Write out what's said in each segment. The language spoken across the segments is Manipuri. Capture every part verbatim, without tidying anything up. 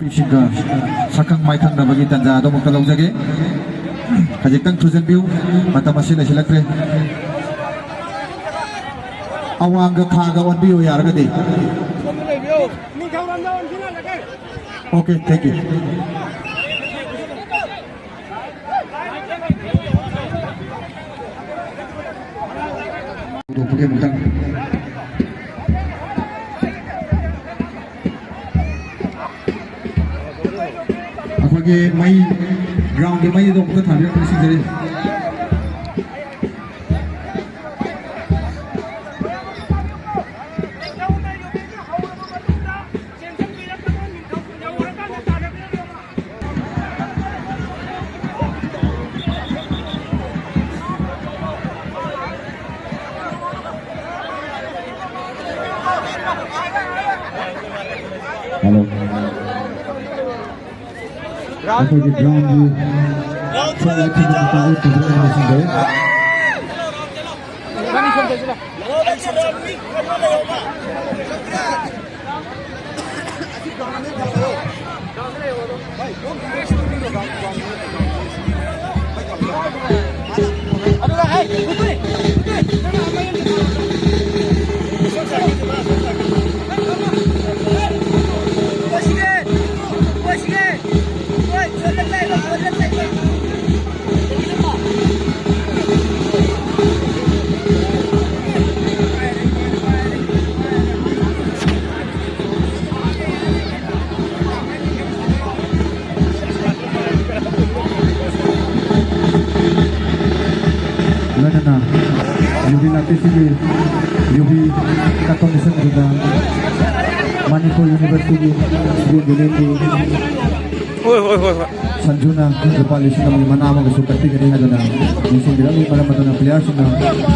ꯅꯨꯄꯤꯁꯤꯡꯒ ꯁꯛꯈꯪ ꯃꯥꯏꯈꯪꯅꯕꯒꯤ ꯇꯥꯟꯖꯥ ꯑꯗꯨꯃꯛꯇ ꯂꯧꯖꯒꯦ꯫ ꯈꯖꯤꯛꯇꯪ ꯊꯨꯖꯟꯕꯤꯌꯨ, ꯃꯇꯝ ꯑꯁꯤ ꯂꯩꯁꯤꯜꯂꯛꯇ꯭ꯔꯦ꯫ ꯑꯋꯥꯡꯒ ꯈꯥꯒ ꯑꯣꯟꯕꯤꯌꯨ ꯌꯥꯔꯒꯗꯤ꯫ Okay, thank you꯫ ꯍꯧꯗꯣꯛꯄꯒꯤ ꯑꯃꯨꯛꯇꯪ꯫ ꯑꯩꯈꯣꯏꯒꯤ ꯃꯩ, ground ꯀꯤ ꯃꯩ ꯑꯗꯨ ꯑꯃꯨꯛꯇ ꯊꯥꯟꯕꯤꯔꯛꯄ ꯅꯤꯡꯁꯤꯡꯖꯔꯤ꯫ Hello꯫ ꯑꯩꯈꯣꯏꯒꯤ ground ꯀꯤ ꯊꯣꯡ ꯂꯩꯊꯤꯟꯕ ꯃꯇꯥꯡꯗ ꯄꯨꯊꯣꯛꯅꯕ ꯁꯤꯟꯖꯔꯤ꯫ ꯂꯣꯏꯅꯅ ꯌꯨꯕꯤ ꯂꯥꯛꯄꯤꯁꯤꯒꯤ ꯌꯨꯕꯤ ꯀꯠꯄ ꯃꯤꯁꯛ ꯑꯗꯨꯗ ꯃꯅꯤꯄꯨꯔ University ꯒꯤ student union ꯒꯤ ꯍꯣꯏ, ꯍꯣꯏ, ꯍꯣꯏ, ꯍꯣꯏ꯫ ꯁꯟꯖꯨꯅ ꯂꯨꯄꯥ ꯂꯤꯁꯤꯡ ꯑꯃꯒꯤ ꯃꯅꯥ ꯑꯃꯒꯁꯨ ꯀꯠꯄꯤꯒꯅꯤ ꯍꯥꯏꯗꯨꯅ ꯅꯤꯡꯁꯤꯡꯕꯤꯔꯝꯃꯤ꯫ ꯃꯔꯝ ꯑꯗꯨꯅ player ꯁꯤꯡꯅ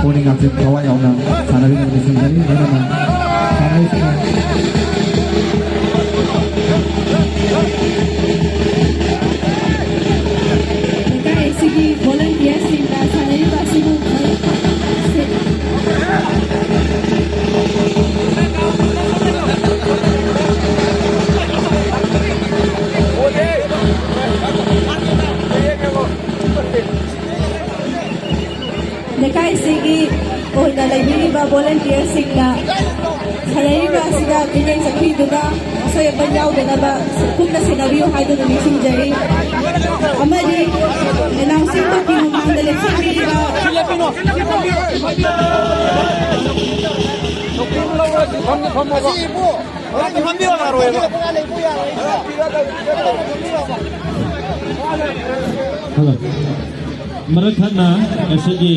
ꯄꯨꯛꯅꯤꯡ ꯍꯛꯆꯥꯡ ꯊꯋꯥꯏ ꯌꯥꯎꯅ ꯁꯥꯟꯅꯕꯤꯅꯕ ꯅꯤꯡꯁꯤꯡꯖꯔꯤ꯫ ꯂꯣꯏꯅꯅ ꯁꯥꯟꯅꯔꯣꯏꯁꯤꯡꯅ ꯂꯩꯀꯥꯏ ꯑꯁꯤꯒꯤ volunteer ꯁꯤꯡꯅ ꯁꯥꯟꯅꯔꯤꯕ ꯑꯁꯤꯕꯨ ꯃꯩ ꯚꯣꯂꯨꯟꯇꯤꯌꯔꯁꯤꯡꯅ ꯁꯥꯟꯅꯔꯤꯕ ꯑꯁꯤꯗ ꯃꯤꯠꯌꯦꯡ ꯆꯪꯕꯤꯗꯨꯅ ꯑꯁꯣꯏ ꯑꯄꯟ ꯌꯥꯎꯗꯅꯕ ꯀꯨꯞꯅ ꯁꯦꯟꯅꯕꯤꯌꯨ ꯍꯥꯏꯗꯨꯅ ꯅꯤꯡꯁꯤꯡꯖꯔꯤ꯫ ꯑꯃꯗꯤ ꯑꯦꯅꯥꯎꯟꯁꯤꯡ ꯊꯣꯛꯄꯒꯤ ꯃꯃꯥꯡꯗ ꯂꯦꯞꯁꯤꯟꯕꯤꯔꯤꯕ ꯍꯜꯂꯣ꯫ ꯃꯔꯛ ꯊꯠꯅ ꯉꯁꯤꯒꯤ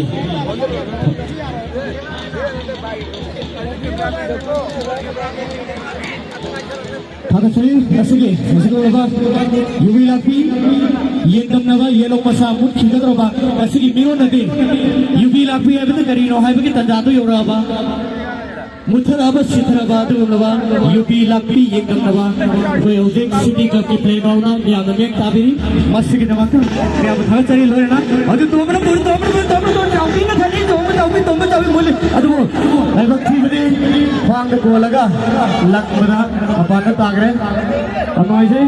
ꯊꯥꯒꯠꯆꯔꯤ꯫ ꯉꯁꯤꯒꯤ ꯉꯁꯤꯒꯤ ꯑꯣꯏꯕ ꯌꯨꯕꯤ ꯂꯥꯛꯄꯤ ꯌꯦꯡꯗꯝꯅꯕ ꯌꯦꯜꯍꯧ ꯃꯆꯥ ꯃꯨꯠꯈꯤꯒꯗꯧꯔꯕ ꯉꯁꯤꯒꯤ ꯃꯤꯔꯣꯟ ꯑꯗꯤ ꯌꯨꯕꯤ ꯂꯥꯛꯄꯤ ꯍꯥꯏꯕꯗꯨ ꯀꯔꯤꯅꯣ ꯍꯥꯏꯕꯒꯤ ꯇꯥꯟꯖꯥꯗꯨ ꯌꯧꯔꯛꯑꯕ ꯃꯨꯊꯔꯛꯑꯕ ꯁꯤꯊꯔꯕ ꯑꯗꯨꯒꯨꯝꯂꯕ ꯌꯨꯕꯤ ꯂꯥꯛꯄꯤ ꯌꯦꯡꯗꯝꯅꯕ ꯑꯩꯈꯣꯏ ꯍꯧꯖꯤꯛ ꯁꯤꯇꯤ ꯀ꯭ꯂꯕꯀꯤ ꯄ꯭ꯂꯦꯒ꯭ꯔꯥꯎꯟꯗ ꯃꯌꯥꯝꯅ ꯃꯤꯠꯌꯦꯡ ꯇꯥꯕꯤꯔꯤ꯫ ꯃꯁꯤꯒꯤꯗꯃꯛꯇ ꯃꯌꯥꯝꯕꯨ ꯊꯥꯒꯠꯆꯔꯤ꯫ ꯂꯣꯏꯅꯅ ꯍꯧꯖꯤꯛ ꯇꯣꯝꯕꯅ ꯄꯨꯔꯤ, ꯇꯣꯝꯕꯅ ꯄꯨꯔꯤ, ꯇꯣꯝꯕꯅ ꯇꯣꯝꯕ ꯆꯥꯎꯕꯤꯅ ꯊꯜꯂꯤ, ꯇꯣꯝꯕ ꯆꯥꯎꯕꯤ ꯃꯨꯜꯂꯤ꯫ ꯑꯗꯨꯕꯨ ꯂꯥꯏꯕꯛ ꯊꯤꯕꯗꯤ ꯈ꯭ꯋꯥꯡꯗ ꯀꯣꯜꯂꯒ ꯂꯪꯕꯗ ꯃꯄꯥꯟꯗ ꯇꯥꯈ꯭ꯔꯦ꯫ ꯌꯥꯝ ꯅꯨꯡꯉꯥꯏꯖꯩ꯫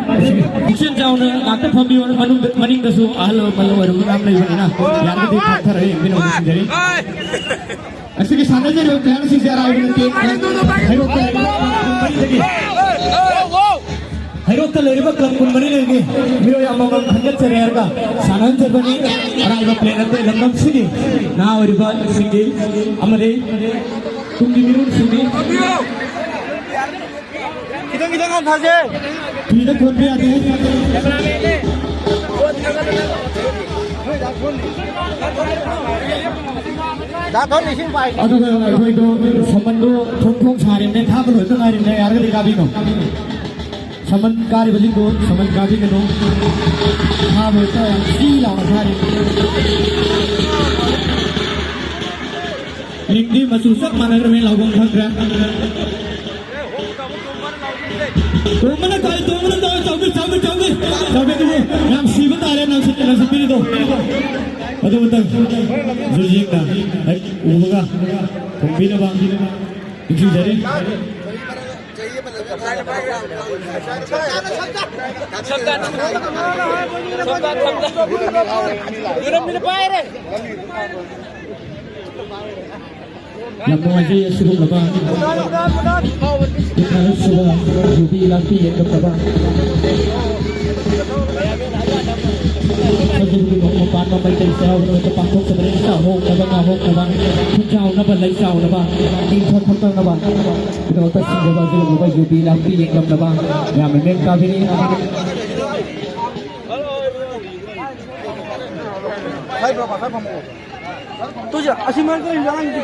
ꯄꯨꯛꯆꯦꯜ ꯆꯥꯎꯅ ꯉꯥꯛꯇ ꯐꯝꯕꯤꯌꯨ꯫ ꯃꯅꯨꯡꯗ, ꯃꯅꯤꯡꯗꯁꯨ ꯑꯍꯜ ꯂꯃꯟ ꯑꯣꯏꯔꯕ ꯃꯌꯥꯝ ꯂꯩꯕꯅꯤꯅ ꯌꯥꯔꯒꯗꯤ ꯐꯝꯊꯔꯒ ꯌꯦꯡꯕꯤꯅꯕ ꯅꯤꯡꯁꯤꯡꯖꯔꯤ꯫ ꯑꯁꯤꯒꯤ ꯁꯥꯟꯅꯖꯔꯤꯕ ꯄ꯭ꯂꯦꯌꯔꯁꯤꯡꯁꯦ ꯑꯔꯥꯏꯕ ꯅꯠꯇꯦ꯫ ꯍꯩꯔꯣꯛꯇ ꯂꯩꯔꯤꯕ ꯀꯨꯟꯃꯔꯤꯗꯒꯤ ꯍꯩꯔꯣꯛꯇ ꯂꯩꯔꯤꯕ ꯀ꯭ꯂꯕ ꯀꯨꯟꯃꯔꯤꯗꯒꯤ ꯃꯤꯑꯣꯏ ꯑꯃꯃꯝ ꯈꯟꯒꯠꯆꯔꯦ ꯍꯥꯏꯔꯒ ꯁꯥꯟꯅꯍꯟꯖꯕꯅꯤ꯫ ꯑꯔꯥꯏꯕ ꯄ꯭ꯂꯦ ꯅꯠꯇꯦ꯫ ꯂꯝꯗꯝꯁꯤꯒꯤ ꯅꯍꯥ ꯑꯣꯏꯔꯤꯕ ꯁꯤꯡꯒꯤ ꯑꯃꯗꯤ ꯇꯨꯡꯒꯤ ꯃꯤꯔꯣꯜꯁꯤꯡꯅꯤ꯫ ꯈꯤꯇꯪ ꯈꯤꯇꯪ ꯍꯟꯊꯁꯦ꯫ ꯐꯤꯗ ꯀꯣꯟꯕ ꯌꯥꯗꯦ꯫ ꯗꯥ ꯊꯣꯟ ꯏꯁꯤꯡ ꯄꯥꯏ꯫ ꯑꯗꯨꯒ ꯑꯩꯈꯣꯏꯗꯣ ꯁꯃꯟꯗꯣ ꯊꯣꯡ ꯊꯣꯡ ꯁꯥꯔꯤꯕꯅꯦ, ꯊꯥꯕ ꯂꯣꯏꯗ ꯉꯥꯏꯔꯤꯕꯅꯦ, ꯌꯥꯔꯒꯗꯤ ꯀꯥꯕꯤꯈꯣ꯫ ꯁꯃꯟ ꯀꯥꯔꯤꯕꯁꯤꯡꯗꯣ ꯁꯃꯟ ꯀꯥꯕꯤꯒꯅꯨ꯫ ꯊꯥꯕ ꯂꯣꯏꯗ ꯌꯥꯝ ꯆꯤ ꯂꯥꯎꯅ ꯊꯥꯔꯤ꯫ ꯃꯤꯡꯗꯤ ꯃꯆꯨ ꯆꯞ ꯃꯥꯟꯅꯈ꯭ꯔꯕꯅꯤ, ꯂꯥꯎꯐꯝ ꯈꯪꯗ꯭ꯔꯦ꯫ ꯇꯣꯝꯕꯅ ꯇꯥꯏ, ꯇꯣꯝꯕꯅ ꯇꯥꯏ, ꯆꯥꯎꯕꯤ, ꯆꯥꯎꯕꯤ, ꯆꯥꯎꯕꯤ꯫ ꯆꯥꯎꯕꯤ ꯑꯗꯨꯕꯨ ꯌꯥꯝ ꯁꯤꯕ ꯇꯥꯔꯦ, ꯅꯪꯁꯨ, ꯅꯪꯁꯨ ꯄꯤꯔꯤꯗꯣ꯫ ꯑꯗꯨ ꯑꯃꯇꯪ ꯖꯨꯔꯖꯤꯠꯅ ꯍꯦꯛ ꯎꯕꯒ ꯊꯣꯡꯕꯤꯅꯕ ꯅꯤꯡꯁꯤꯡꯖꯔꯤ꯫ ꯄꯥꯏꯔꯦ꯫ ꯌꯥꯝ ꯅꯨꯡꯉꯥꯏꯖꯩ ꯑꯁꯤꯒꯨꯝꯂꯕ ꯀꯨꯟꯊ꯭ꯔꯥ ꯁꯨꯕ ꯌꯨꯕꯤ ꯂꯥꯛꯄꯤ ꯌꯦꯡꯂꯛꯇꯕ ꯑꯗꯨꯒꯤ ꯃꯄꯥꯟꯗ ꯃꯩꯇꯩ ꯆꯩꯔꯥꯎꯕ ꯅꯨꯃꯤꯠꯇ ꯄꯥꯡꯊꯣꯛꯆꯕꯅꯤ꯫ ꯆꯥꯍꯣꯡꯅꯕ ꯉꯥꯍꯣꯡꯅꯕ ꯈꯨꯟꯖꯥꯎꯅꯕ ꯂꯩꯆꯥꯎꯅꯕ ꯏꯪꯊ ꯊꯛꯇꯅꯕ ꯒꯤꯗꯃꯛꯇ ꯁꯤꯟꯖꯕ ꯑꯁꯤꯒꯨꯝꯂꯕ ꯌꯨꯕꯤ ꯂꯥꯛꯄꯤ ꯌꯦꯡꯂꯛꯇꯕ ꯌꯥꯝꯅ ꯃꯦꯟ ꯇꯥꯕꯤꯔꯤ꯫ ꯇꯨꯁꯦ ꯑꯁꯤ ꯃꯔꯛꯇ ꯑꯣꯏꯅ ꯆꯥꯔꯝꯒꯦ꯫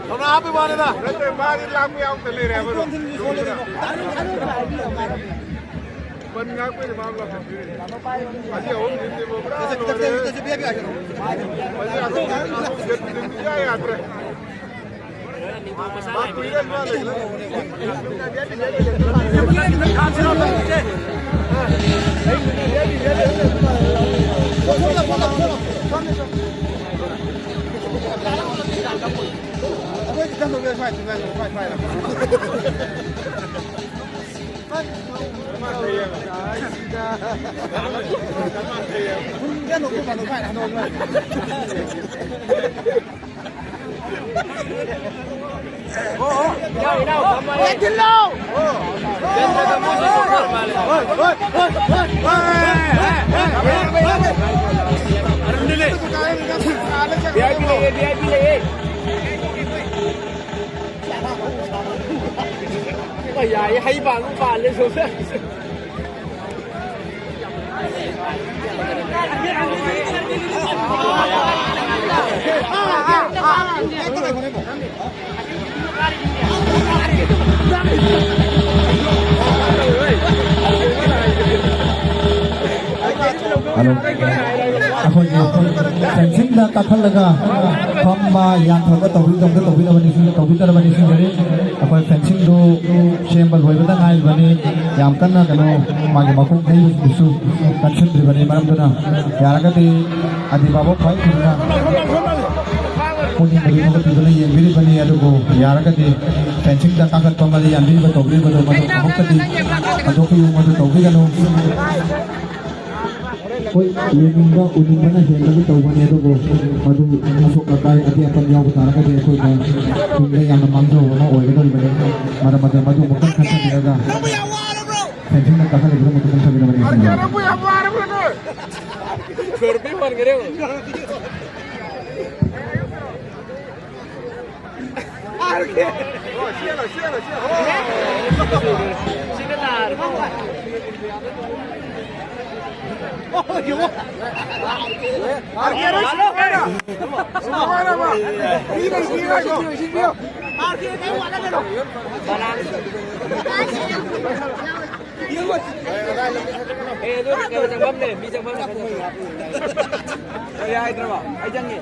ꯊꯧꯅꯥ ꯍꯥꯞꯄꯤ ꯋꯥꯅꯤꯗ꯫ ꯅꯠꯇꯦ, ꯃꯥꯗꯤ ꯂꯥꯛꯄ ꯌꯥꯎꯗ ꯂꯩꯔꯦ ꯍꯥꯏꯕ꯫ ꯕꯟ ꯉꯥꯛꯄꯩꯗꯤ ꯃꯥ ꯂꯥꯛꯄꯤꯗ꯭ꯔꯤ꯫ ꯑꯁꯤ ꯑꯍꯨꯝꯁꯤꯗꯤ ꯄꯨꯔꯥ ꯂꯣꯏꯔꯦ꯫ ꯑꯁꯤ ꯑꯍꯨꯝꯁꯤꯗꯤ ꯏꯌꯥ ꯌꯥꯗ꯭ꯔꯦ꯫ ꯌꯥꯏꯌꯦ, ꯍꯩ ꯄꯥꯟꯕ ꯄꯥꯜꯂꯦ ꯁꯣꯝꯗ꯫ ꯍꯜꯂꯣ꯫ ꯑꯩꯈꯣꯏꯒꯤ ꯐꯦꯟꯁꯤꯡꯗ ꯀꯥꯈꯠꯂꯒ ꯐꯝꯕ, ꯌꯥꯟꯊꯕ ꯇꯧꯕꯤ-, ꯇꯧꯕꯤ-, ꯇꯧꯕꯤꯅꯕ ꯅꯤꯡꯁꯤꯡ-, ꯇꯧꯕꯤꯗꯅꯕ ꯅꯤꯡꯁꯤꯡꯖꯔꯤ꯫ ꯑꯩꯈꯣꯏ ꯐꯦꯟꯁꯤꯡꯗꯨ ꯁꯦꯝꯕ ꯂꯣꯏꯕꯗ ꯉꯥꯏꯔꯤꯕꯅꯤ꯫ ꯌꯥꯝ ꯀꯟꯅ ꯀꯩꯅꯣ, ꯃꯥꯒꯤ ꯃꯈꯣꯡ ꯍꯩꯕꯁꯤꯡꯗꯨꯁꯨ ꯀꯟꯁꯤꯟꯗ꯭ꯔꯤꯕꯅꯤ꯫ ꯃꯔꯝꯗꯨꯅ ꯌꯥꯔꯒꯗꯤ ꯑꯗꯤꯕꯥꯕꯥ ꯈ꯭ꯋꯥꯏ ꯊꯨꯅ ꯄꯨꯛꯅꯤꯡꯕꯨꯗꯤ ꯊꯧꯒꯠꯄꯤꯗꯨꯅ ꯌꯦꯡꯕꯤꯔꯤꯕꯅꯤ, ꯑꯗꯨꯕꯨ ꯌꯥꯔꯒꯗꯤ ꯐꯦꯟꯁꯤꯡꯗ ꯀꯥꯈꯠꯄ ꯑꯃꯗꯤ ꯌꯥꯟꯕꯤꯕ ꯇꯧꯕꯤꯕꯗꯨ ꯃꯗꯨ ꯑꯃꯨꯛꯇꯗꯤ ꯍꯟꯗꯣꯛꯄꯤꯌꯨ, ꯃꯗꯨ ꯇꯧꯕꯤꯒꯅꯨ꯫ ꯍꯣꯏ, ꯌꯦꯡꯅꯤꯡꯕ ꯎꯅꯤꯡꯕꯅ ꯍꯦꯟꯕꯒꯤ ꯇꯧꯕꯅꯤ, ꯑꯗꯨꯕꯨ ꯃꯗꯨ ꯑꯁꯣꯛ ꯑꯀꯥꯏ ꯑꯇꯦꯛ ꯑꯄꯟ ꯌꯥꯎꯕ ꯇꯥꯔꯒꯗꯤ ꯑꯩꯈꯣꯏꯗ ꯇꯨꯡꯗ ꯌꯥꯝꯅ ꯃꯥꯡꯖꯕ ꯑꯃ ꯑꯣꯏꯒꯗꯧꯔꯤꯕꯅꯤ꯫ ꯃꯔꯝ ꯑꯗꯨꯅ ꯃꯗꯨ ꯑꯃꯨꯛꯇꯪ ꯈꯟꯊꯕꯤꯔꯒ ꯐꯦꯟꯁꯤꯡꯅ ꯀꯥꯈꯠꯂꯤꯕꯗꯨ ꯑꯃꯨꯛꯇ ꯈꯟꯊꯕꯤꯅꯕ ꯅꯤꯡꯁꯤꯡꯖꯔꯤ꯫ ꯁꯣ ꯔꯨꯄꯤꯌꯦ ꯃꯥꯡ ꯔꯦ ꯍꯣ꯫ ꯑꯦ, ꯑꯗꯨ ꯀꯩꯅꯣ ꯆꯪꯐꯝꯅꯦ, ꯃꯤ ꯆꯪꯐꯝꯅꯦ, ꯈꯔ ꯆꯪꯐꯝ꯫ ꯀꯔꯤ ꯍꯥꯏꯗ꯭ꯔꯕ? ꯑꯩ ꯆꯪꯉꯦ꯫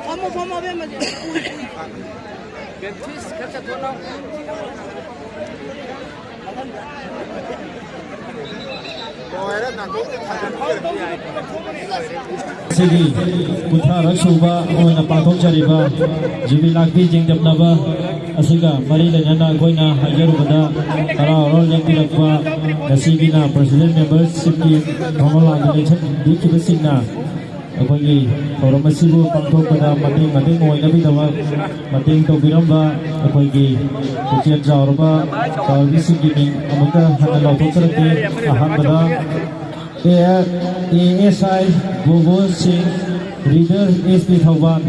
ꯐꯝꯃꯣ, ꯐꯝꯃꯣ, ꯑꯕꯦꯝꯃ꯫ ꯕꯦꯟꯊꯤꯁ, ꯈꯔ ꯆꯠꯊꯣꯛꯅꯧ꯫ ꯑꯁꯤꯒꯤ ꯀꯨꯟꯊ꯭ꯔꯥꯔꯛ ꯁꯨꯕ ꯑꯣꯏꯅ ꯄꯥꯡꯊꯣꯛꯆꯔꯤꯕ ꯖꯨꯕꯤꯂꯤ ꯂꯥꯛꯄꯤ ꯆꯦꯡꯗꯝꯅꯕ ꯑꯁꯤꯒ ꯃꯔꯤ ꯂꯩꯅꯅ ꯑꯩꯈꯣꯏꯅ ꯍꯥꯏꯖꯔꯨꯕꯗ ꯍꯔꯥꯎ ꯍꯔꯥꯎ ꯂꯦꯡꯕꯤꯔꯛꯄ ꯉꯁꯤꯒꯤꯅ president membershipꯀꯤ ꯐꯝꯐꯝ ꯂꯥꯡꯗ ꯂꯦꯡꯁꯤꯟꯕꯤꯈꯤꯕꯁꯤꯡꯅ ꯑꯩꯈꯣꯏꯒꯤ ꯊꯧꯔꯝ ꯑꯁꯤꯕꯨ ꯄꯥꯡꯊꯣꯛꯄꯗ ꯃꯇꯦꯡ ꯃꯇꯦꯡ ꯑꯣꯏꯅꯕꯒꯤꯗꯃꯛ ꯃꯇꯦꯡ ꯇꯧꯕꯤꯔꯝꯕ ꯑꯩꯈꯣꯏꯒꯤ ꯄꯨꯛꯆꯦꯜ ꯆꯥꯎꯔꯕ ꯆꯥꯎꯔꯕꯤꯁꯤꯡꯒꯤ ꯃꯤꯡ ꯑꯃꯨꯛꯀ ꯍꯟꯅ ꯂꯥꯎꯊꯣꯛꯆꯔꯛꯀꯦ꯫ ꯑꯍꯥꯟꯕꯗ ꯑꯦ ꯑꯦꯁ ꯑꯥꯏ ꯕꯣꯕꯣ ꯁꯤꯡ, ꯔꯤꯗꯔ ꯑꯦꯁ ꯄꯤ ꯊꯧꯕꯥꯜ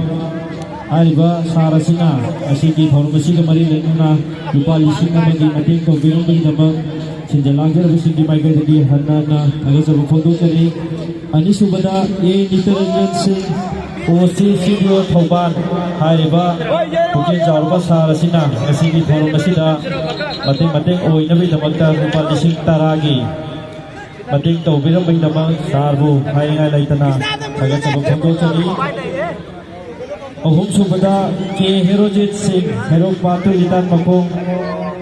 ꯍꯥꯏꯔꯤꯕ ꯁꯥꯔ ꯑꯁꯤꯅ ꯉꯁꯤꯒꯤ ꯊꯧꯔꯝ ꯑꯁꯤꯒ ꯃꯔꯤ ꯂꯩꯅꯅ ꯂꯨꯄꯥ ꯂꯤꯁꯤꯡ ꯑꯃꯒꯤ ꯃꯇꯦꯡ ꯇꯧꯕꯤꯔꯝꯕꯒꯤꯗꯃꯛ ꯁꯤꯟꯖ ꯂꯥꯡꯖꯔꯕꯁꯤꯡꯒꯤ ꯃꯥꯏꯀꯩꯗꯒꯤ ꯍꯟꯅ ꯍꯟꯅ ꯊꯥꯒꯠꯆꯕ ꯐꯣꯡꯗꯣꯛꯆꯔꯤ꯫ ꯑꯅꯤꯁꯨꯕꯗ ꯑꯦ ꯅꯤꯇꯔꯟꯖꯟ ꯁꯤꯡ, ꯑꯣ ꯁꯤ ꯁꯤ ꯕꯤ ꯑꯣ ꯊꯧꯕꯥꯜ ꯍꯥꯏꯔꯤꯕ ꯄꯨꯛꯆꯦꯜ ꯆꯥꯎꯔꯕ ꯁꯥꯔ ꯑꯁꯤꯅ ꯉꯁꯤꯒꯤ ꯊꯧꯔꯝ ꯑꯁꯤꯗ ꯃꯇꯦꯡ ꯃꯇꯦꯡ ꯑꯣꯏꯅꯕꯒꯤꯗꯃꯛꯇ ꯂꯨꯄꯥ ꯂꯤꯁꯤꯡ ꯇꯔꯥꯒꯤ ꯃꯇꯦꯡ ꯇꯧꯕꯤꯔꯝꯕꯒꯤꯗꯃꯛ ꯁꯥꯔꯕꯨ ꯍꯥꯏꯅꯤꯡꯉꯥꯏ ꯂꯩꯇꯅ ꯊꯥꯒꯠꯆꯕ ꯐꯣꯡꯗꯣꯛꯆꯔꯤ꯫ ꯑꯍꯨꯝꯁꯨꯕꯗ ꯀꯦ ꯍꯦꯔꯣꯖꯤꯠ ꯁꯤꯡ, ꯍꯦꯔꯣ ꯄꯥꯠꯇꯨ ꯂꯤꯇꯥꯟ ꯃꯈꯣꯡ,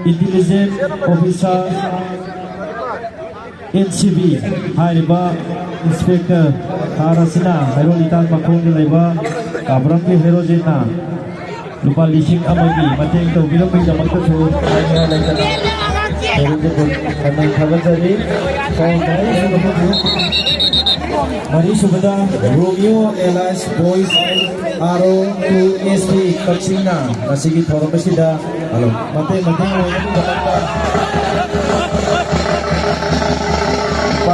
intelligence officer, N C B ꯍꯥꯏꯔꯤꯕ inspector ꯁꯥꯔ ꯑꯁꯤꯅ ꯍꯦꯔꯣ ꯂꯤꯇꯥꯟ ꯃꯈꯣꯡꯗ ꯂꯩꯕ ꯀꯥꯕ꯭ꯔꯝꯒꯤ ꯍꯦꯔꯣꯖꯤꯠꯅ ꯂꯨꯄꯥ ꯂꯤꯁꯤꯡ ꯑꯃꯒꯤ ꯃꯇꯦꯡ ꯇꯧꯕꯤꯔꯝꯕꯒꯤꯗꯃꯛꯇꯁꯨ ꯍꯥꯏꯅꯤꯡꯉꯥꯏ ꯂꯩꯇꯅ ꯍꯦꯔꯣꯖꯤꯠꯄꯨ ꯍꯟꯅ ꯊꯥꯒꯠꯆꯔꯤ꯫ ꯃꯔꯤꯁꯨꯕꯗ ꯔꯣꯃꯤꯌꯣ alias Boys, R O two S P ꯀꯛꯆꯤꯡꯅ ꯉꯁꯤꯒꯤ ꯊꯧꯔꯝ ꯑꯁꯤꯗ ꯃꯇꯦꯡ ꯃꯇꯦꯡ ꯑꯣꯏꯅꯕꯒꯤꯗꯃꯛꯇ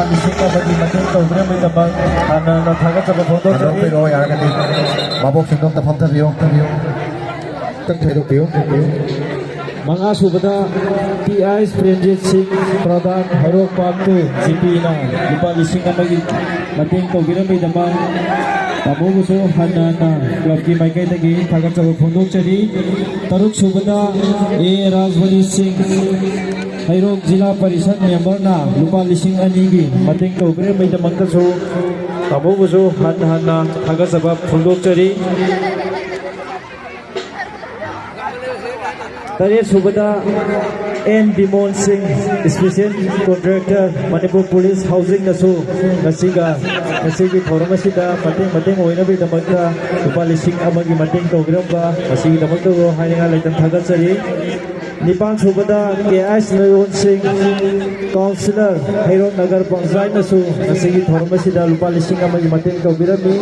ꯂꯤꯁꯤꯡ ꯑꯃꯒꯤ ꯃꯇꯦꯡ ꯇꯧꯕꯤꯔꯝꯕꯒꯤꯗꯃꯛ ꯍꯥꯟꯅ ꯍꯥꯟꯅ ꯊꯥꯒꯠꯆꯕ ꯐꯣꯡꯗꯣꯛꯆꯔꯤ꯫ ꯍꯟꯗꯣꯛꯄꯤꯔꯛꯑꯣ, ꯌꯥꯔꯒꯗꯤ ꯃꯕꯣꯛꯁꯤꯡꯗꯣ ꯑꯝꯇ ꯐꯝꯊꯕꯤꯌꯨ, ꯐꯝꯊꯕꯤꯌꯨ, ꯈꯤꯇꯪ ꯊꯣꯏꯗꯣꯛꯄꯤꯌꯨ, ꯊꯣꯏꯗꯣꯛꯄꯤꯌꯨ꯫ ꯃꯉꯥ ꯁꯨꯕꯗ ꯇꯤ ꯑꯥꯏ ꯄ꯭ꯔꯦꯝꯖꯤꯠ ꯁꯤꯡ, ꯄ꯭ꯔꯙꯥꯟ, ꯍꯩꯔꯣꯛ ꯄꯥꯛꯇꯨ ꯖꯤ ꯄꯤꯅ ꯂꯨꯄꯥ ꯂꯤꯁꯤꯡ ꯑꯃꯒꯤ ꯃꯇꯦꯡ ꯇꯧꯕꯤꯔꯝꯕꯒꯤꯗꯃꯛ ꯇꯥꯃꯣꯕꯨꯁꯨ ꯍꯟꯅ ꯍꯟꯅ ꯀ꯭ꯂꯕꯀꯤ ꯃꯥꯏꯀꯩꯗꯒꯤ ꯊꯥꯒꯠꯆꯕ ꯐꯣꯡꯗꯣꯛꯆꯔꯤ꯫ ꯇꯔꯨꯛ ꯁꯨꯕꯗ ꯑꯦ ꯔꯥꯖꯃꯅꯤ ꯁꯤꯡ, ꯍꯩꯔꯣꯛ ꯖꯤꯂꯥ ꯄꯔꯤꯁꯠ ꯃꯦꯝꯕꯔꯅ ꯂꯨꯄꯥ ꯂꯤꯁꯤꯡ ꯑꯅꯤꯒꯤ ꯃꯇꯦꯡ ꯇꯧꯕꯤꯔꯝꯕꯒꯤꯗꯃꯛꯇꯁꯨ ꯇꯥꯃꯣꯕꯨꯁꯨ ꯍꯟꯅ ꯍꯟꯅ ꯊꯥꯒꯠꯆꯕ ꯐꯣꯡꯗꯣꯛꯆꯔꯤ꯫ ꯇꯔꯦꯠ ꯁꯨꯕꯗ ꯑꯦꯟ ꯕꯤꯃꯣꯟ ꯁꯤꯡ, ꯏꯁꯄꯤꯁꯦꯜ ꯀꯣꯟꯇ꯭ꯔꯦꯛꯇꯔ, ꯃꯅꯤꯄꯨꯔ ꯄꯨꯂꯤꯁ ꯍꯥꯎꯁꯤꯡꯅꯁꯨ ꯉꯁꯤꯒ, ꯉꯁꯤꯒꯤ ꯊꯧꯔꯝ ꯑꯁꯤꯗ ꯃꯇꯦꯡ, ꯃꯇꯦꯡ ꯑꯣꯏꯅꯕꯒꯤꯗꯃꯛꯇ ꯂꯨꯄꯥ ꯂꯤꯁꯤꯡ ꯑꯃꯒꯤ ꯃꯇꯦꯡ ꯇꯧꯕꯤꯔꯝꯕ, ꯃꯁꯤꯒꯤꯗꯃꯛꯇꯁꯨ ꯍꯥꯏꯅꯤꯡꯉꯥꯏ ꯂꯩꯇꯅ ꯊꯥꯒꯠꯆꯔꯤ꯫ ꯅꯤꯄꯥꯟ ꯁꯨꯕꯗ ꯀꯦ ꯑꯩꯆ ꯅꯌꯣꯟ ꯁꯤꯡ, ꯀꯥꯎꯟꯁꯤꯂꯔ, ꯍꯩꯔꯣꯛ ꯅꯒꯔ ꯄꯟꯆꯥꯌꯠꯅꯁꯨ ꯉꯁꯤꯒꯤ ꯊꯧꯔꯝ ꯑꯁꯤꯗ ꯂꯨꯄꯥ ꯂꯤꯁꯤꯡ ꯑꯃꯒꯤ ꯃꯇꯦꯡ ꯇꯧꯕꯤꯔꯝꯃꯤ꯫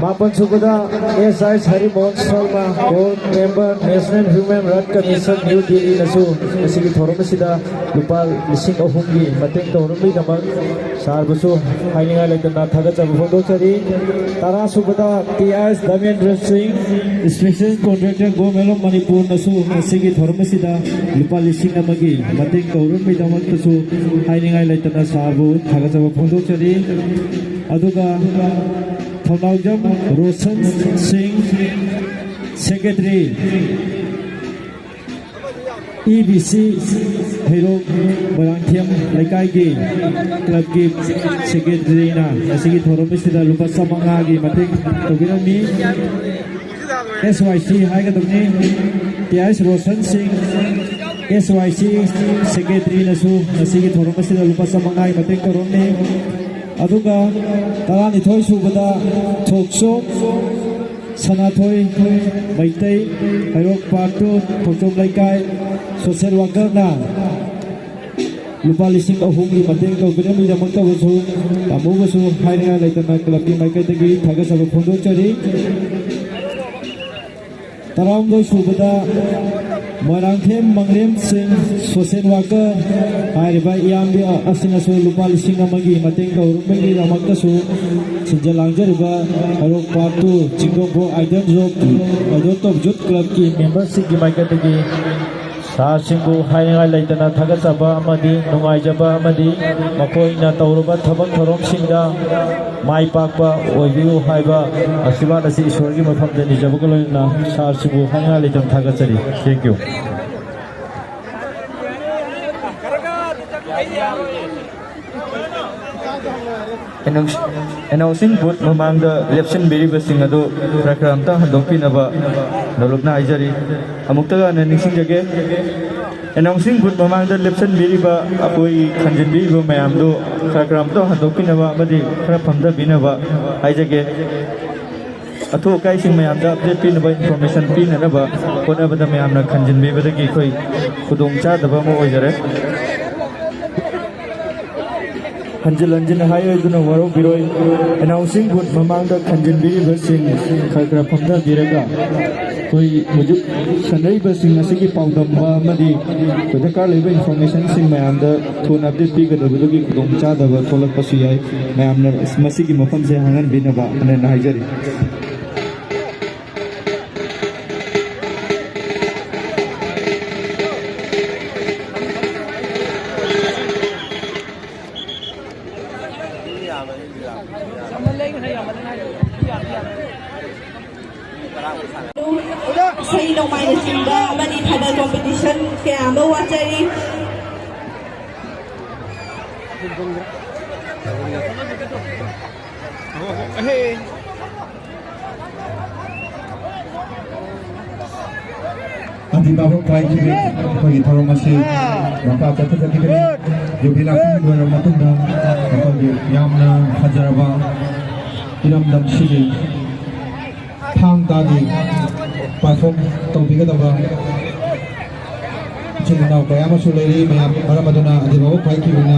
ꯃꯥꯄꯟ ꯁꯨꯕꯗ S I Harimohan Sharma, board member, national human right commission, new ꯗꯤꯜꯂꯤꯅꯁꯨ ꯉꯁꯤꯒꯤ ꯊꯧꯔꯝ ꯑꯁꯤꯗ ꯂꯨꯄꯥ ꯂꯤꯁꯤꯡ ꯑꯍꯨꯝꯒꯤ ꯃꯇꯦꯡ ꯇꯧꯔꯝꯕꯒꯤꯗꯃꯛ ꯁꯥꯔꯕꯨꯁꯨ ꯍꯥꯏꯅꯤꯡꯉꯥꯏ ꯂꯩꯇꯅ ꯊꯥꯒꯠꯆꯕ ꯐꯣꯡꯗꯣꯛꯆꯔꯤ꯫ ꯇꯔꯥ ꯁꯨꯕꯗ ꯇꯤ ꯑꯥꯏ ꯗꯃꯦꯟꯗ꯭ꯔ ꯁꯤꯡ, ꯏꯁꯄꯤꯁꯦꯜ ꯀꯣꯟꯇ꯭ꯔꯦꯛꯇꯔ, ꯒꯣꯔꯃꯦꯟ ꯑꯣꯐ ꯃꯅꯤꯄꯨꯔꯅꯁꯨ ꯉꯁꯤꯒꯤ ꯊꯧꯔꯝ ꯑꯁꯤꯗ ꯂꯨꯄꯥ ꯂꯤꯁꯤꯡ ꯑꯃꯒꯤ ꯃꯇꯦꯡ ꯇꯧꯔꯝꯕꯒꯤꯗꯃꯛꯇꯁꯨ ꯍꯥꯏꯅꯤꯡꯉꯥꯏ ꯂꯩꯇꯅ ꯁꯥꯔꯕꯨ ꯊꯥꯒꯠꯆꯕ ꯐꯣꯡꯗꯣꯛꯆꯔꯤ꯫ ꯑꯗꯨꯒ ꯊꯧꯅꯥꯎꯖꯝ ꯔꯣꯁꯟ ꯁꯤꯡ, ꯁꯦꯀ꯭ꯔꯦꯇꯔꯤ, ꯏ ꯕꯤ ꯁꯤ ꯍꯩꯔꯣꯛ ꯃꯣꯏꯔꯥꯡꯊꯦꯝ ꯂꯩꯀꯥꯏꯒꯤ ꯀ꯭ꯂꯕꯀꯤ ꯁꯦꯀ꯭ꯔꯦꯇꯔꯤꯅ ꯉꯁꯤꯒꯤ ꯊꯧꯔꯝ ꯑꯁꯤꯗ ꯂꯨꯄꯥ ꯆꯥꯃꯉꯥꯒꯤ ꯃꯇꯦꯡ ꯇꯧꯕꯤꯔꯝꯃꯤ꯫ ꯑꯦꯁ ꯋꯥꯏ ꯁꯤ ꯍꯥꯏꯒꯗꯕꯅꯤ꯫ ꯇꯤ ꯑꯥꯏ ꯔꯣꯁꯟ ꯁꯤꯡ, ꯑꯦꯁ ꯋꯥꯏ ꯁꯤ ꯁꯦꯀ꯭ꯔꯦꯇꯔꯤꯅꯁꯨ ꯉꯁꯤꯒꯤ ꯊꯧꯔꯝ ꯑꯁꯤꯗ ꯂꯨꯄꯥ ꯆꯥꯃꯉꯥꯒꯤ ꯃꯇꯦꯡ ꯇꯧꯔꯝꯃꯤ꯫ ꯑꯗꯨꯒ ꯇꯔꯥꯅꯤꯊꯣꯏ ꯁꯨꯕꯗ ꯊꯣꯛꯆꯣꯝ ꯁꯅꯥꯊꯣꯏ ꯃꯩꯇꯩ, ꯍꯩꯔꯣꯛ ꯄꯥꯔꯠ ꯇꯨ, ꯊꯣꯛꯆꯣꯝ ꯂꯩꯀꯥꯏ, ꯁꯣꯁꯦꯜ ꯋꯥꯀꯔꯅ ꯂꯨꯄꯥ ꯂꯤꯁꯤꯡ ꯑꯍꯨꯝꯒꯤ ꯃꯇꯦꯡ ꯇꯧꯕꯤꯔꯝꯃꯤꯗꯃꯛꯇꯕꯨꯁꯨ ꯇꯥꯃꯣꯕꯨꯁꯨ ꯍꯥꯏꯅꯤꯡꯉꯥꯏ ꯂꯩꯇꯅ ꯀ꯭ꯂꯕꯀꯤ ꯃꯥꯏꯀꯩꯗꯒꯤ ꯊꯥꯒꯠꯆꯕ ꯐꯣꯡꯗꯣꯛꯆꯔꯤ꯫ ꯇꯔꯥꯍꯨꯝꯗꯣꯏ ꯁꯨꯕꯗ ꯃꯣꯏꯔꯥꯡꯊꯦꯝ ꯃꯪꯂꯦꯝꯁꯤꯡ, ꯁꯣꯁꯦꯜ ꯋꯥꯔꯀꯔ ꯍꯥꯏꯔꯤꯕ ꯏꯌꯥꯝꯕ ꯑꯁꯤꯅꯁꯨ ꯂꯨꯄꯥ ꯂꯤꯁꯤꯡ ꯑꯃꯒꯤ ꯃꯇꯦꯡ ꯇꯧꯔꯨꯕꯒꯤꯗꯃꯛꯇꯁꯨ ꯁꯤꯟꯖ ꯂꯥꯡꯖꯔꯤꯕ ꯍꯩꯔꯣꯛ ꯄꯥꯔꯠ ꯇꯨ ꯆꯤꯡꯒꯣꯡꯐꯧ ꯑꯥꯏꯗꯜ ꯌꯨꯠ, ꯑꯥꯏꯗꯜ ꯇꯣꯞ ꯌꯨꯠ ꯀ꯭ꯂꯕꯀꯤ ꯃꯦꯝꯕꯔꯁꯤꯡꯒꯤ ꯃꯥꯏꯀꯩꯗꯒꯤ ꯁꯥꯔꯁꯤꯡꯕꯨ ꯍꯥꯏꯅꯤꯡꯉꯥꯏ ꯂꯩꯇꯅ ꯊꯥꯒꯠꯆꯕ ꯑꯃꯗꯤ ꯅꯨꯡꯉꯥꯏꯖꯕ ꯑꯃꯗꯤ ꯃꯈꯣꯏꯅ ꯇꯧꯔꯕ ꯊꯕꯛ ꯊꯧꯔꯝꯁꯤꯡꯗ ꯃꯥꯏ ꯄꯥꯛꯄ ꯑꯣꯏꯕꯤꯌꯨ ꯍꯥꯏꯕ ꯑꯁꯤꯔꯕꯥꯗ ꯑꯁꯤ ꯏꯁꯣꯔꯒꯤ ꯃꯐꯝꯗ ꯅꯤꯖꯕꯒ ꯂꯣꯏꯅꯅ ꯁꯥꯔꯁꯤꯕꯨ ꯍꯥꯏꯅꯤꯡꯉꯥꯏ ꯂꯩꯇꯅ ꯊꯥꯒꯠꯆꯔꯤ꯫ Thank you. ꯑꯦꯅꯥꯎꯟꯁ-, ꯑꯦꯅꯥꯎꯟꯁꯤꯡ ꯕꯨꯠ ꯃꯃꯥꯡꯗ ꯂꯦꯞꯁꯤꯟꯕꯤꯔꯤꯕꯁꯤꯡ ꯑꯗꯨ ꯈꯔ ꯈꯔ ꯑꯝꯇ ꯍꯟꯗꯣꯛꯄꯤꯅꯕ ꯅꯣꯂꯨꯛꯅ ꯍꯥꯏꯖꯔꯤ꯫ ꯑꯃꯨꯛꯇꯒ ꯍꯟꯅ ꯅꯤꯡꯁꯤꯡꯖꯒꯦ, ꯑꯦꯅꯥꯎꯟꯁꯤꯡ ꯕꯨꯠ ꯃꯃꯥꯡꯗ ꯂꯦꯞꯁꯤꯟꯕꯤꯔꯤꯕ ꯑꯩꯈꯣꯏ ꯈꯟꯖꯤꯟꯕꯤꯔꯤꯕ ꯃꯌꯥꯝꯗꯨ ꯈꯔ ꯈꯔ ꯑꯝꯇ ꯍꯟꯗꯣꯛꯄꯤꯅꯕ ꯑꯃꯗꯤ ꯈꯔ ꯐꯝꯊꯕꯤꯅꯕ ꯍꯥꯏꯖꯒꯦ꯫ ꯑꯊꯨ ꯑꯀꯥꯏꯁꯤꯡ ꯃꯌꯥꯝꯗ ꯑꯞꯗꯦꯠ ꯄꯤꯅꯕ, ꯏꯟꯐꯣꯔꯃꯦꯁꯟ ꯄꯤꯅꯅꯕ ꯍꯣꯠꯅꯕꯗ ꯃꯌꯥꯝꯅ ꯈꯟꯖꯤꯟꯕꯤꯕꯗꯒꯤ ꯑꯩꯈꯣꯏ ꯈꯨꯗꯣꯡ ꯆꯥꯗꯕ ꯑꯃ ꯑꯣꯏꯖꯔꯦ꯫ ꯍꯟꯖꯤꯟ ꯍꯟꯖꯤꯟ ꯍꯥꯏꯔꯗꯨꯅ ꯋꯥꯔꯧꯕꯤꯔꯣꯏ꯫ ꯑꯦꯅꯥꯎꯟꯁꯤꯡ ꯕꯨꯠ ꯃꯃꯥꯡꯗ ꯈꯟꯖꯤꯟꯕꯤꯔꯤꯕꯁꯤꯡ ꯈꯔ ꯈꯔ ꯐꯝꯊꯕꯤꯔꯒ ꯑꯩꯈꯣꯏ ꯍꯧꯖꯤꯛ ꯁꯥꯟꯅꯔꯤꯕꯁꯤꯡ ꯑꯁꯤꯒꯤ ꯄꯥꯎꯗꯝꯕ ꯑꯃꯗꯤ ꯑꯩꯈꯣꯏ ꯗꯔꯀꯥꯔ ꯂꯩꯕ ꯏꯟꯐꯣꯔꯃꯦꯁꯟꯁꯤꯡ ꯃꯌꯥꯝꯗ ꯊꯨꯅ ꯑꯞꯗꯦꯠ ꯄꯤꯒꯗꯕꯗꯨꯒꯤ ꯈꯨꯗꯣꯡꯆꯥꯗꯕ ꯊꯣꯛꯂꯛꯄꯁꯨ ꯌꯥꯏ꯫ ꯃꯌꯥꯝꯅ ꯃꯁꯤꯒꯤ ꯃꯐꯝꯁꯦ ꯍꯥꯡꯍꯟꯕꯤꯅꯕ ꯍꯟꯅ ꯍꯟꯅ ꯍꯥꯏꯖꯔꯤ꯫ ꯏꯁꯩ ꯅꯣꯡꯃꯥꯏꯅꯆꯤꯡꯕ ꯑꯃꯗꯤ ꯊꯥꯕꯜ ꯀꯣꯝꯄꯤꯇꯤꯁꯟ ꯀꯌꯥ ꯑꯃ ꯋꯥꯠꯆꯔꯤ꯫ ꯑꯗꯤꯕꯥꯕꯨ ꯄꯥꯏꯈꯤꯕ ꯑꯩꯈꯣꯏꯒꯤ ꯊꯧꯔꯝ ꯑꯁꯤ ꯃꯈꯥ ꯆꯠꯊꯖꯈꯤꯒꯅꯤ꯫ ꯌꯨꯕꯤ ꯂꯥꯛꯄꯤ ꯂꯣꯏꯔꯕ ꯃꯇꯨꯡꯗ ꯑꯩꯈꯣꯏꯒꯤ ꯌꯥꯝꯅ ꯐꯖꯔꯕ ꯏꯔꯝꯗꯝꯁꯤꯒꯤ ꯊꯥꯡ ꯇꯥꯒꯤ ꯄꯔꯐꯣꯝ ꯇꯧꯕꯤꯒꯗꯕ ꯏꯆꯤꯟ ꯏꯅꯥꯎ ꯀꯌꯥ ꯑꯃꯁꯨ ꯂꯩꯔꯤ꯫ ꯃꯌꯥꯝ ꯃꯔꯝ ꯑꯗꯨꯅ ꯑꯗꯤꯕꯥꯕꯨ ꯄꯥꯏꯈꯤꯕꯅ